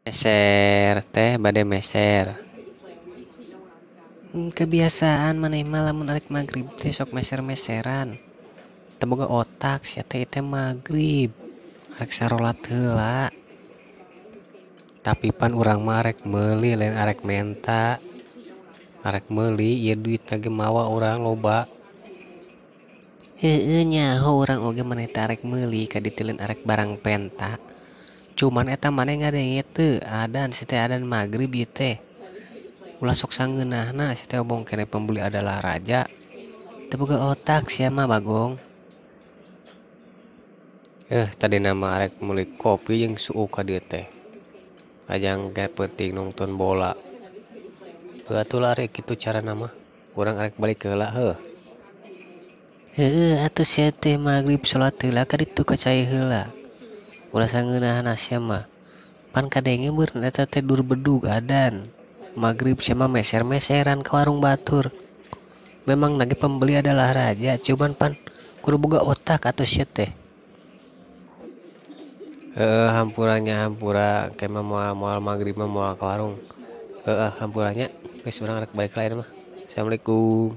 Meser teh bade meser. Kebiasaan maneh mah lamun arek magrib teh sok meser-meseran. Teu boga otak sia teh ieu teh magrib. Arek sarolat heula. Tapi pan urang mah arek meuli lain arek menta. Arek meuli ieu duitna ge mawa urang loba. Heueuh nyaho urang oge maneh teh arek meuli ka ditu lain arek barang penta. Cuman eta maneh ngadenge teu adan si teh adan magrib ieu teh. Ulah sok sangeunahna si teh obong keneh pembeli adalah raja. Teu boga otak sia mah bagong. Tadina mah arek meuli kopi jeung suuk ka dieu teh. Ajang ge peuting nongton bola. Heuh atuh lah arek kitu carana mah. Urang arek balik heula heuh. Heueuh atuh sia teh magrib salat heula ka ditu ka cai heula. Ulah sangeunahna sia mah. Pan kadenge meureun eta teh dur bedug adan. Magrib sia mah meser-meseran ka warung batur. Memang nage pembeli adalah raja, cuman pan kudu boga otak atuh sia teh. Heeh hampura nya hampura ke mah moal magrib mah moal ka warung. Heeh hampura nya geus urang arek balik lain mah. Assalamualaikum.